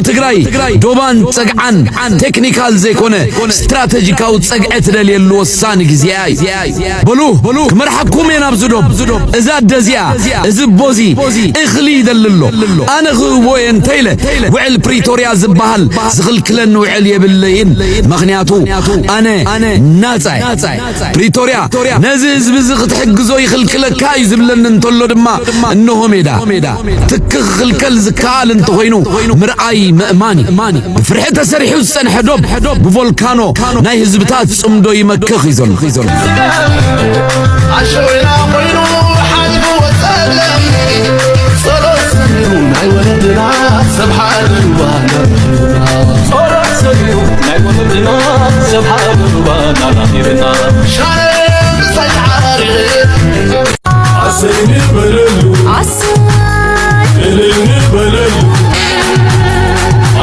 ትግራይ ዶባን ጸግዓን ቴክኒካል ዘይኮነ ስትራተጂካዊ ጸግዒ ትደልየሉ ወሳኒ ግዜ እዩ። በሉ ክመርሓኩም እየ ናብዚ ዶብ። እዛ ኣደ እዚኣ፣ እዚ ኣቦ እዚ እኽሊ ይደሊ ኣሎ። ኣነ ክህቦ እየ እንተኢለ ውዕል ፕሪቶርያ ዝበሃል ዝኽልክለኒ ውዕል የብለይን። ምኽንያቱ ኣነ ናጻ እየ። ፕሪቶርያ ነዚ ህዝቢ እዚ ክትሕግዞ ይኽልክለካ እዩ ዝብለኒ እንተሎ ድማ፣ እንሆ ሜዳ። ትኪ ክኽልከል ዝከኣል እንተኾይኑ ምርኣይ ምእማን እዩ። ብፍርሒ ተሰሪሑ ዝጸንሐ ዶብ ብቮልካኖ ናይ ህዝብታት ጽምዶ ይመክኽ እዩ ዘሎ። ኣሸወይና ኮይኑ ሓሊፉ ወጸለም ጸሎት ሰሚዑ ናይ ወለድና ሰብ ሓድርዋ ናብርና። ጸሎት ሰሚዑ ናይ ወለድና ሰብ ሓድርዋ ናብርና። ሻረ ምሳይ ተዓራሪቐ ኣሰይ ንበለሉ፣ ኣሰይ እልል ንበለሉ፣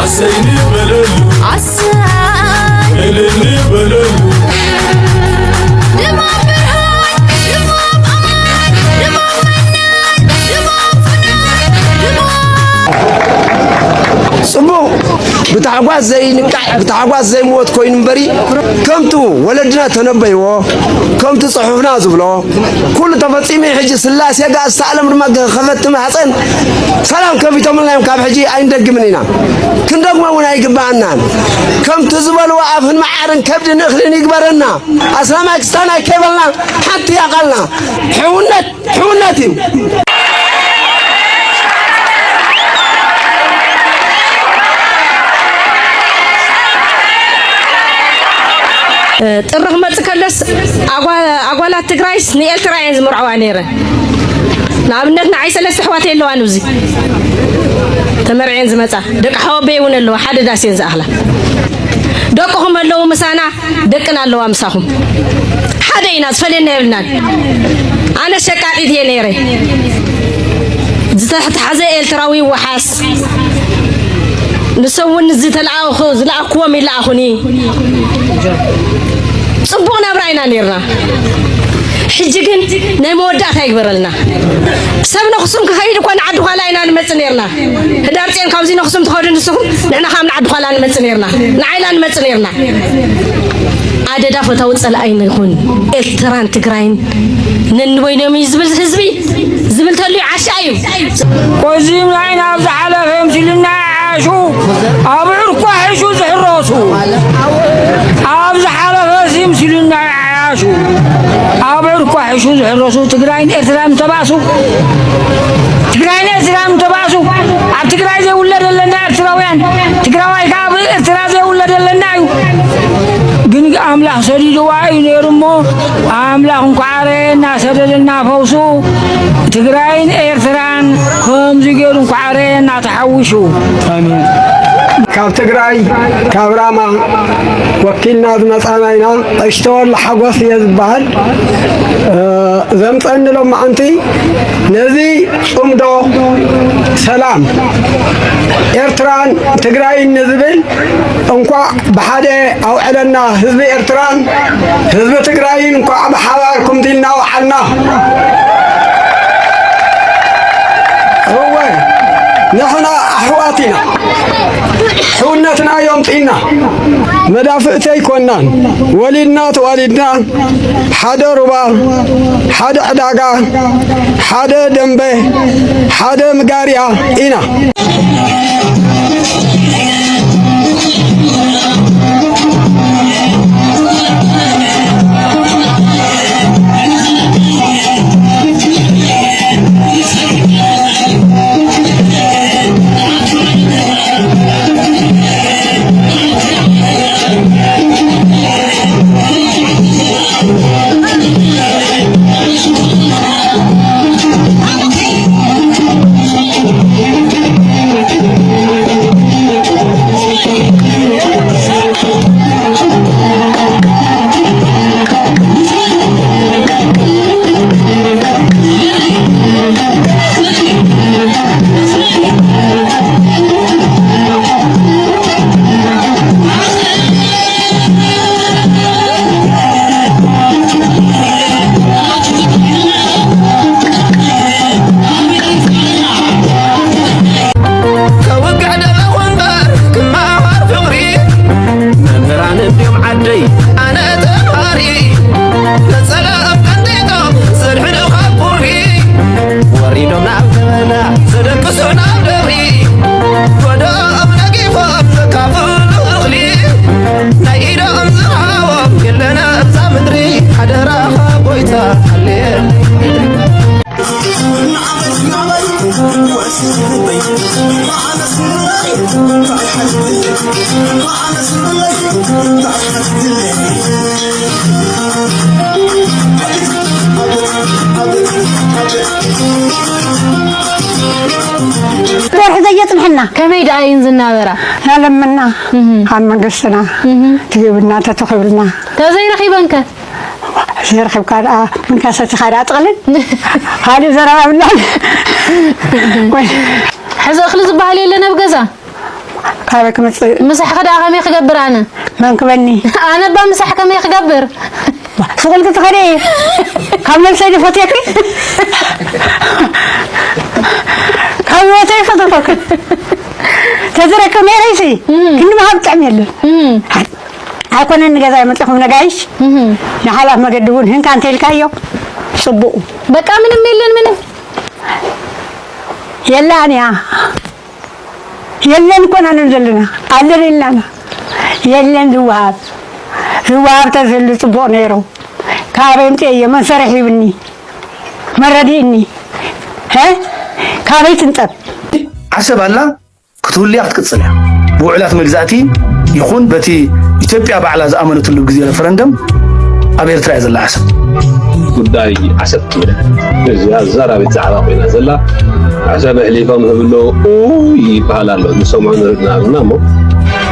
ኣሰይ ንበለሉ፣ ኣሰይ እልል ንበለሉ። ድማም ብርሃን፣ ድማም ኣማን፣ ድማም መናን፣ ድማም ፍናን፣ ድማም ጽቡቕ ብታሕጓስ ዘይንቃዕ፣ ብታሕጓስ ዘይምወት ኮይኑ እምበሪ፣ ከምቱ ወለድና ተነበይዎ፣ ከምቱ ጽሑፍና ዝብሎ፣ ኩሉ ተፈጺሙ እዩ። ሕጂ ስላሴ ጋስ ሰኣለም ድማ ከፈቲ ማሕፀን ሰላም ከፊቶምልና እዮም። ካብ ሕጂ ኣይንደግምን ኢና። ክንደግሞ እውን ኣይግባኣናን። ከምቲ ዝበልዎ ኣፍን መዓርን ከብድን እኽልን ይግበረና። ኣስላማይ ክስታናይ ከይበልና ሓንቲ እያ ቃልና። ሕውነት፣ ሕውነት እዩ። ጥሪ ክመጽእ ከሎስ ኣጓ-፣ ኣጓላት ትግራይስ ንኤርትራ እየን ዝምርዓዋ ነይረን። ንኣብነት ንዓይ ሰለስተ ኣሕዋት የለዋን፣ እዚ ተመርዕየን ዝመጻ ደቂ ሓወቦይ እውን ኣለዋ፣ ሓደ ዳስ እየን ዝኣኽላ። ደቅኹም ኣለዉ ምሳና፣ ደቅና ኣለዋ ምሳኹም። ሓደ ኢና፣ ዝፈልየና የብልናን። ኣነ ሸቃጢት እየ ነይረ። ዝተተሓዘ ኤርትራዊ ይወሓስ። ንሶም እውን ዝተለኣኹ-፣ ዝለኣክዎም ይለኣኹኒ። ጽቡቕ ናብራ ኢና ነይርና። ሕጂ ግን ናይ መወዳእታ ይግበረልና። ሰብ ነኽሱም ክኸይድ እኳ ንዓዲ ዃላ ኢና ንመጽእ ነይርና። ህዳር ጽዮን ካብዚ ነኽሱም ትኸዱ ንስኹም፣ ንሕና ካብ ንዓዲ ዃላ ንመጽእ ነይርና። ንዓይላ ንመጽእ ነይርና። ኣደዳ ፈታዊ ጸላኣይ ንኹን። ኤርትራን ትግራይን ነንበይኖም እዩ ዝብል ህዝቢ ዝብል ተልዩ ዓሻ እዩ። ቆዚም ናይ ናብ ዝሓለፈ ምስልና ይዓያሹ፣ ኣብ ዕርኳ ሕሹ ዝሕረሱ። ኣብ ዝሓለፈ ሲ ምስልና ይዓያሹ፣ ኣብ ዕርኳ ሕሹ ዝሕረሱ። ትግራይን ኤርትራን ተባእሱ፣ ትግራይን ኤርትራን ተባእሱ። ኣብ ትግራይ ዘይውለድ የለና ኤርትራውያን፣ ትግራዋይ ከዓ ኣብ ኤርትራ ዘይውለድ የለና እዩ። ግን ኣምላኽ ሰዲድዋ እዩ ነይሩ እሞ፣ ኣምላኽ እንኳዕ ኣረየና፣ ሰደደና ፈውሱ። ትግራይን ኤርትራን ከምዚ ገይሩ እንኳዕ ኣረየና ተሓዊሱ። ኣሜን። ካብ ትግራይ፣ ካብ ራማ ወኪልና ዝመጻና ኢና። ቀሺ ተወልደ ሓጎስ እየ ዝበሃል። እ፣ ዘምጸኒ ሎማዓንቲ ነዚ ጽምዶ ሰላም ኤርትራን ትግራይን ንዝብል እንኳዕ ብሓደ ኣውዕለና። ህዝቢ ኤርትራን ህዝቢ ትግራይን እንኳዕ ብሓባር ከምዚ እናወዓልና። እወ፣ ንሕና ኣሕዋት ኢና። ሕውነትና እዮም ጥኢና። መዳፍእቲ ኣይኮናን። ወሊድና ተዋሊድና ሓደ ሩባ፣ ሓደ ዕዳጋ፣ ሓደ ደንበ፣ ሓደ ምጋርያ ኢና። ወርሒ ዘየጽንሕና ከመይ ደኣ እየን ዝናበራ? ናለምና እህ። ኣብ መንግስትና እህ። ትህብና ተተኽብልና ተዘይረኺበንከ? ዘረኺብካ ደኣ ምንካሰትኻ ደኣ ጥቕልን ካልእ ዘረባ ብላን ወይ ሕዚ እኽሊ ዝበሃል የለን ኣብ ገዛ? ካበይ ክመፅእ ምሳሕኺ ደኣ ከመይ ክገብር ኣነ? መን ክበኒ ኣነ ባ ምሳሕ ከመይ ክገብር? ስቑልኪ ትኸደ እየ ካብ ነብሰይ ዝፈትየኪ ካብ ህይወተይ ፈተፈክ ተዝረክብ ነይረይሲ ክንዲ ምሃብ ጥዕም የለን ኣይኮነን ንገዛ የመፅኹም ነጋይሽ ንሓላፍ መገዲ እውን ህንካ እንተኢልካዮ ፅቡቁ በቃ ምንም የለን ምንም የላን እያ የለን እኮ ኢና ንብል ዘለና ኣለና ኢልና ኢና የለን ዝወሃብ ዝወሃብ ተዝህሉ ፅቡቅ ነይሩ ካበይ ኣምፅኤዮ መን ሰሪሕ ሂብኒ መን ረዲእኒ እ ካበይ ትንጠብ ዓሰብ ኣላ ክትህሉ እያ ክትቅፅል እያ ብውዕላት መግዛእቲ ይኹን በቲ ኢትዮጵያ ባዕላ ዝኣመነትሉ ግዜ ረፈረንደም ኣብ ኤርትራ እያ ዘላ ዓሰብ ጉዳይ ዓሰብ ትብል እዚኣ ዘራቢት ዛዕባ ኮይና ዘላ ዓሰብ ኣሕሊፎም ህብሎ ኡይ ይበሃል ኣሎ ንሰምዖ ንርድና ብና እሞ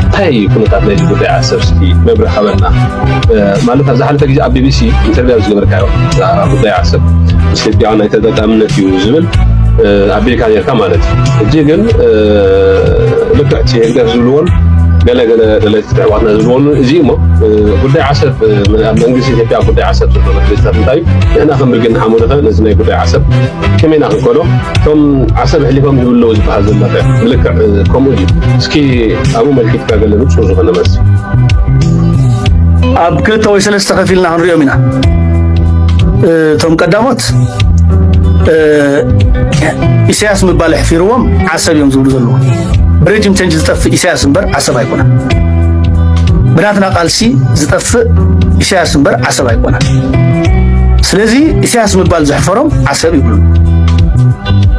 እንታይ እዩ ኩነታት ናይዚ ጉዳይ ዓሰብ እስኪ መብርህ ሃበና ማለት ኣብ ዝሓለፈ ግዜ ኣብ ቢቢሲ ኢንተርቪው ዝገበርካዮ ብዛዕባ ጉዳይ ዓሰብ ምስ ኢትዮጵያውያን ናይ ተጠቃምነት እዩ ዝብል ኣቢልካ ነርካ ማለት እዩ ሕጂ ግን ልክዕ እቲ ህግደፍ ዝብልዎን ገለ ገለ ደለይቲ ኣሕዋትና ዝብልዎን እዚ እሞ ጉዳይ ዓሰብ ኣብ መንግስቲ ኢትዮጵያ ጉዳይ ዓሰብ ዘሎ መግለፅታት እንታይ እዩ ንሕና ከም ብልግና ሓሙድኸ ነዚ ናይ ጉዳይ ዓሰብ ከመይ ኢና ክንከዶ እቶም ዓሰብ ኣሕሊፎም ይህብለዉ ዝበሃል ዘሎ ከ ብልክዕ ከምኡ ድዩ እስኪ ኣብኡ መልኪትካ ገለ ንፁር ዝኾነ መልሲ ኣብ ክልተ ወይ ሰለስተ ከፊልና ክንሪኦም ኢና እቶም ቀዳሞት ኢሳያስ ምባል ኣሕፊርዎም ዓሰብ እዮም ዝብሉ ዘለዉ ብሬጅም ቸንጅ ዝጠፍእ ኢሳያስ እምበር ዓሰብ ኣይኮነን ብናትና ቃልሲ ዝጠፍእ ኢሳያስ እምበር ዓሰብ ኣይኮነን ስለዚ ኢሳያስ ምባል ዘሕፈሮም ዓሰብ ይብሉ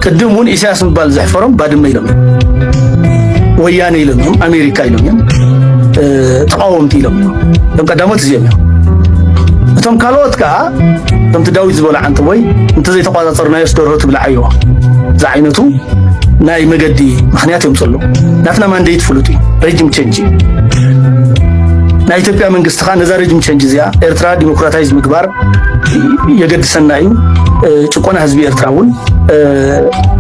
ቅድም እውን ኢሳያስ ምባል ዘሕፈሮም ባድመ ኢሎም እዮም ወያነ ኢሎም እዮም ኣሜሪካ ኢሎም እዮም ተቃወምቲ ኢሎም እዮም እቶም ቀዳሞት እዚኦም እዮም እቶም ካልኦት ከዓ ከምቲ ዳዊት ዝበሎ ዓንተቦይ እንተዘይተቋፃፀርናዮስ ደርሆ ትብላዓዮ ዝዓይነቱ ናይ መገዲ ምክንያት እዮም ፀሎ ናትና ማንዴት ፍሉጥ እዩ ረጅም ቸንጅ ናይ ኢትዮጵያ መንግስቲ ከዓ ነዛ ረጅም ቸንጅ እዚኣ ኤርትራ ዲሞክራታይዝ ምግባር የገድሰና እዩ ጭቆና ህዝቢ ኤርትራ እውን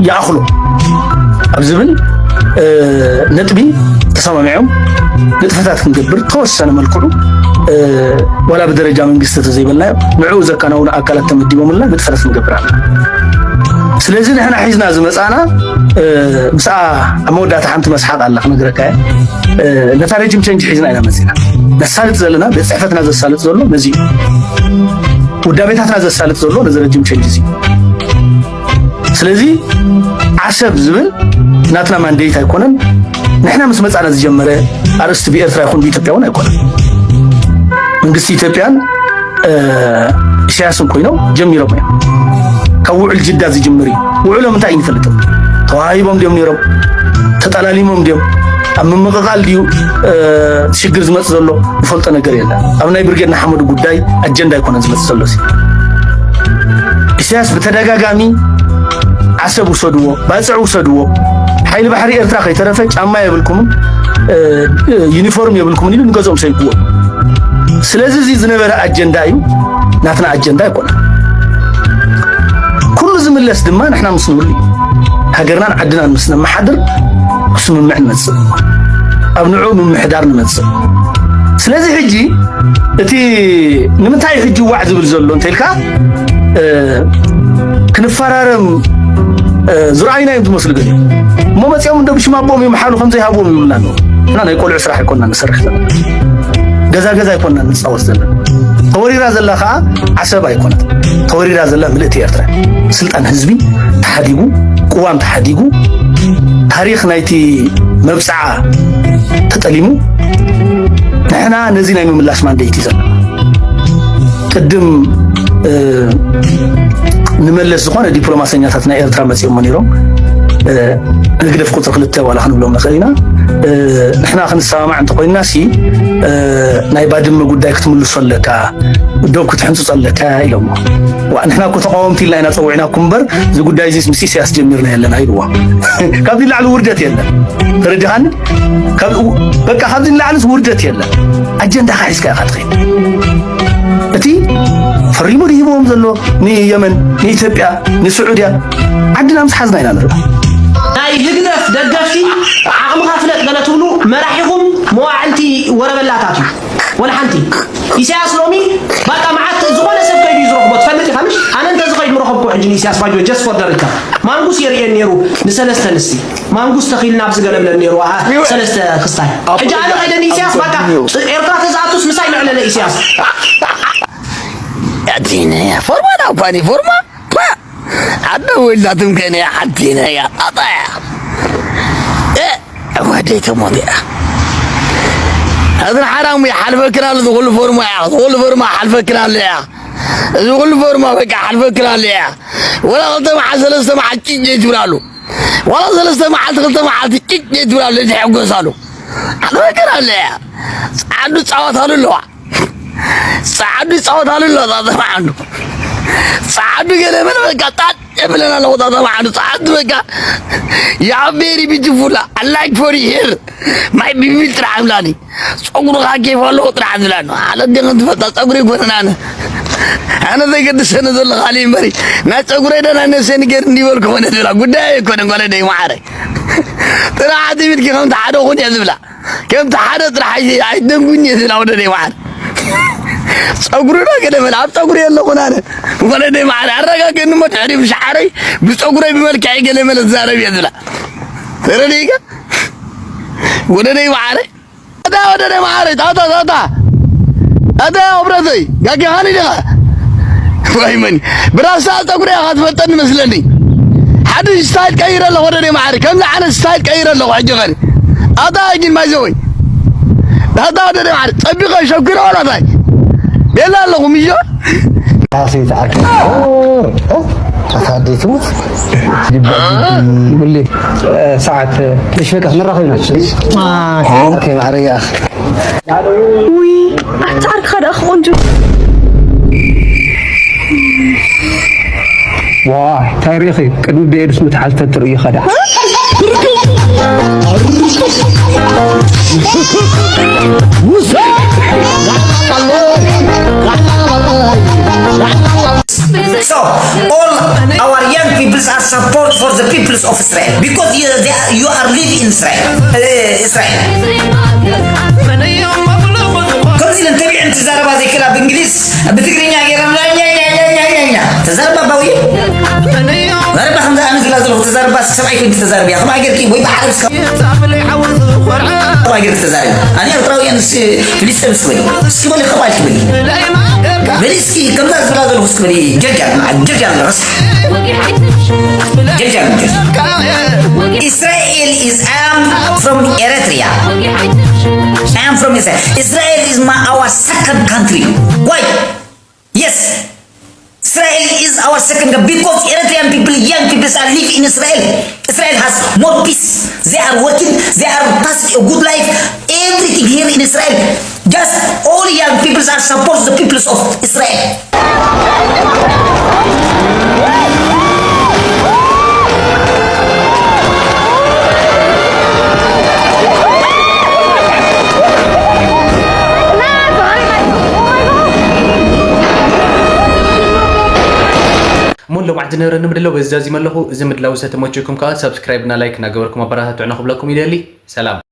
ይኣኽሎ ኣብ ዝብል ነጥቢ ተሰማሚዖም ንጥፈታት ክንገብር ተወሰነ መልክዑ ዋላ ብደረጃ መንግስቲ ተዘይበልናዮ ንዕኡ ዘከናውኑ ኣካላት ተመዲቦምልና ንጥፈታት ክንገብር ኣለና ስለዚ ንሕና ሒዝና ዝመፃና ምስኣ ኣብ መወዳእታ ሓንቲ መስሓቅ ኣላ ክነግረካ ነታ ረጅም ቸንጅ ሒዝና ኢና መፂና ነሳልጥ ዘለና ቤት ፅሕፈትና ዘሳልጥ ዘሎ ነዚ ውዳቤታትና ዘሳልጥ ዘሎ ነዚ ረጅም ቸንጅ እዚ ስለዚ ዓሰብ ዝብል ናትና ማንዴት ኣይኮነን ንሕና ምስ መፃና ዝጀመረ ኣርእስቲ ብኤርትራ ይኹን ብኢትዮጵያ እውን ኣይኮነን መንግስቲ ኢትዮጵያን ኢሳያስን ኮይኖም ጀሚሮም እዮም ካብ ውዕል ጅዳ ዝጅምር እዩ ውዕሎም እንታይ ንፈልጥ ተዋሂቦም ድዮም ነይሮም ተጠላሊሞም ድዮም ኣብ ምምቕቓል ድዩ ሽግር ዝመፅ ዘሎ ንፈልጦ ነገር የለ ኣብ ናይ ብርጌድ ንሓመዱ ጉዳይ ኣጀንዳ ኣይኮነን ዝመፅ ዘሎ ኢሳያስ ብተደጋጋሚ ዓሰብ ውሰድዎ ባፅዕ ውሰድዎ ሓይሊ ባሕሪ ኤርትራ ከይተረፈ ጫማ የብልኩምን ዩኒፎርም የብልኩምን ኢሉ ንገዝኦም ሰይድዎ ስለዚ እዚ ዝነበረ ኣጀንዳ እዩ ናትና ኣጀንዳ ኣይኮነ ኩሉ ዝምለስ ድማ ንሕና ምስ ንብሉ ሃገርናን ዓድናን ምስ ነመሓድር ስምምዕ ንመፅእ ኣብ ንዑ ምምሕዳር ንመፅእ ስለዚ ሕጂ እቲ ንምንታይ ሕጂ ዋዕ ዝብል ዘሎ እንተልካ ክንፈራረም ዝረኣዩና እዮም ዝመስሉ ገለ እሞ መፂኦም እንዶ ብሽማቦም ይምሓሉ ከም ዘይሃብዎም ይብሉና ኣለዉ እና ናይ ቆልዑ ስራሕ ኣይኮንና ንሰርሕ ዘለና ገዛ ገዛ ኣይኮንና ንፃወት ዘለና ተወሪራ ዘላ ከዓ ዓሰብ ኣይኮነት ተወሪራ ዘላ ምልእቲ ኤርትራ ስልጣን ህዝቢ ተሓዲጉ ቅዋም ተሓዲጉ ታሪክ ናይቲ መብፅዓ ተጠሊሙ ንሕና ነዚ ናይ ምምላስ ማንዴት እዩ ዘለና ቅድም ንመለስ ዝኾነ ዲፕሎማሰኛታት ናይ ኤርትራ መፂኦሞ ነይሮም ንግደፍ ቁፅሪ ክልተ ዋላ ክንብሎም ንኽእል ኢና ንሕና ክንሰማማዕ እንተኮይንና ሲ ናይ ባድመ ጉዳይ ክትምልሶ ኣለካ፣ ዶብ ክትሕንፅፅ ኣለካ ኢሎሞ። ንሕና እኮ ተቃወምቲ ኢልና ኢና ፀዊዕናኩም እምበር እዚ ጉዳይ እዚ ምስ ኢሳያስ ጀሚርና የለና ኢልዎ። ካብዚ ላዕሊ ውርደት የለን። ተረዲኻኒ? በቃ ካብዚ ላዕሊስ ውርደት የለን። ኣጀንዳኻ ሒዝካ ኢኻ ትኸይድ። እቲ ፈሪሙ ድሂብዎም ዘሎ ንየመን፣ ንኢትዮጵያ፣ ንስዑድያ ዓድና ምስ ሓዝና ኢና ንርኢ። ናይ ህግደፍ ደገፍቲ ዓቕምኻ ፍለጥ ገለ ትብሉ መራሒኹም መዋዕልቲ ወረበላታት እዩ። ወላ ሓንቲ። ኢሳያስ ሎሚ ባቃ መዓት ዝኾነ ሰብ ከይዱ እዩ ዝረኽቦ። ትፈልጥ ኢኻ ምሽ? ኣነ እንተዝኸይድ ምረኸብኩ ሕጂ ንኢሳያስ ባጆ just for ደረጃ። ማንጉስ የርእየን ነይሩ ንሰለስተ ንስቲ። ማንጉስ ተኺልና ኣብዚ ገለብለን ነይሩ። ሰለስተ ክስታይ። ሕጂ ኣነ ኸይደ ንኢሳያስ ባቃ ኤርትራ ተዝኣቱስ ምሳይ ምዕለለ ኢሳያስ። ኣቲነ ፎርማ ዳኳኒ ፎርማ ኣደ ወይላትም ከነ ሓቲነ እያ ኣጣያ ወደይ ተሞት እያ። እዚ ሓራሙ ይሓልፈክን ኣሎ። ዝኹሉ ፎርማ እያ፣ ዝኹሉ ፎርማ ሓልፈክን ኣሎ እያ። እዚ ኩሉ ፎርማ በቃ ሓልፈክን ኣሎ እያ። ወላ ክልተ መዓልቲ ሰለስተ መዓልቲ ጭጭ ትብላሉ። ወላ ሰለስተ መዓልቲ ክልተ መዓልቲ ጭጭ ትብላሉ። ትሕጎሳሉ። ሓልፈክን ኣሎ እያ። ጻዕዱ ጻወታሉ ኣለዋ። ጻዕዱ ይጻወታሉ ኣሎ ጣጣ መዓንዱ። ጻዕዱ ገለ መለ በቃ ጣጥ የብለን ኣለኹ ጣጣ መዓንዱ። ጻዕዱ በቃ you are very beautiful. I like for you here. My beautiful ጥራሕ ይብላኒ። ጸጉርኻ ኬፍ ኣለዎ ጥራሕ ዝብላኒ። ሓለት ግን ትፈልጣ ጸጉሪ ይኮነን ኣነ። ኣነ ዘገድሰኒ ዘሎ ካሊእ እምበሪ ናይ ጸጉረይ ደህና ነብሰይ ንገር እንዲበልኩ ኮነ ዝብላ ጉዳይ ኣይኮነን ጓለደይ መዓረይ። ጥራሕ ትብልኪ ከምቲ ሓደ ኩን እየ ዝብላ። ከምቲ ሓደ ጥራሕ ኣይ-፣ ኣይደንጉን እየ ዝብላ ወደደይ መዓር። ጸጉሪ ዶ ገለ መለ ኣብ ጸጉሪ የለኹን ኣነ። ወደደይ መዓር ኣረጋገኒ እሞ ድሕሪ ብሻዕረይ ብጸጉረይ ብመልክዐይ ገለ መለ ዝዛረብ እየ ዝብላ። ተረዲእካ? ወደደይ መዓረይ። ኣታ ወደደይ መዓረይ፣ ታታ፣ ታታ። ኣታ ኣብረተይ፣ ጋጊኻኒ ዲኻ? ወይ መን? ብራሳ ጸጉሪ ኢኻ ትፈልጠኒ መስለኒ። ሓድሽ ስታይል ቀይረ ኣለኹ ወደደይ መዓረይ። ከምዚ ዓይነት ስታይል ቀይረ ኣለኹ ሕጂ ኸኒ። ኣታ ግን ማይዘወይ። ኣታ ወደደይ መዓረይ፣ ጸቢቐ ሸኪረ ወላታይ። ቤላ ኣለኹ ምዮ። ራሴ ተኣኪ። ኣታ ኣደይ ትሙት። ይባል። ብሌ፣ እ፣ ሰዓት፣ እ፣ ትሽፈቀስ ንራኸብና። ኦኬ፣ መዓረይ ኣኽ። ውይ፣ ኣታ ዓርክኻ ደኣ ክቆንጆ። ዋ፣ እንታይ ርኢኺ? ቅድሚ ብኤድስ ምትሓዝ ተትርእዩ ኸዳ። So, all our young peoples are support for the peoples of Israel because you, they are, you are living in Israel, uh, Israel. ከምዚ ኢለን ተቢዐን ትዛረባ ዘይክእላ ብእንግሊዝ ብትግርኛ ገይረን ተዛረባ ባውየ ዛረባ ከምዚ ኣነ ዝብላ ዘለኹ ተዛረባ ሰብኣይ ከይዱ ተዛረብያ ከማይ ጌርኪ ወይ ብዓረብ እስከ ከማይ ጌርኪ ተዛረቢ ኣነ ኤርትራውያን ፍሊስጤም ስበሊ እስኪ በሊ ከማይ ትበሊ በሊ እስኪ ከምዛ ዝብላ ዘለኹ እስኪ በሊ ጀጃ ጀጃ ረስ ጀጃ ጀጃ Israel is I am from Eritrea. I am from Israel. Israel is my our second country. Why? Yes. Israel is our second country because Eritrean people, young people are live in Israel. Israel has more peace. They are working, they are passing a good life. Everything here in Israel. Just all young people are support the peoples of Israel. እሞ ሎማዕቲ ዝነበረኒ ምድላው በዚ ዛዚመ ኣለኹ። እዚ ምድላው ዝተመቸኩም ከዓ ሳብስክራይብ እና ላይክ እናገበርኩም ኣበረታትዑና ክብለኩም ይደሊ። ሰላም።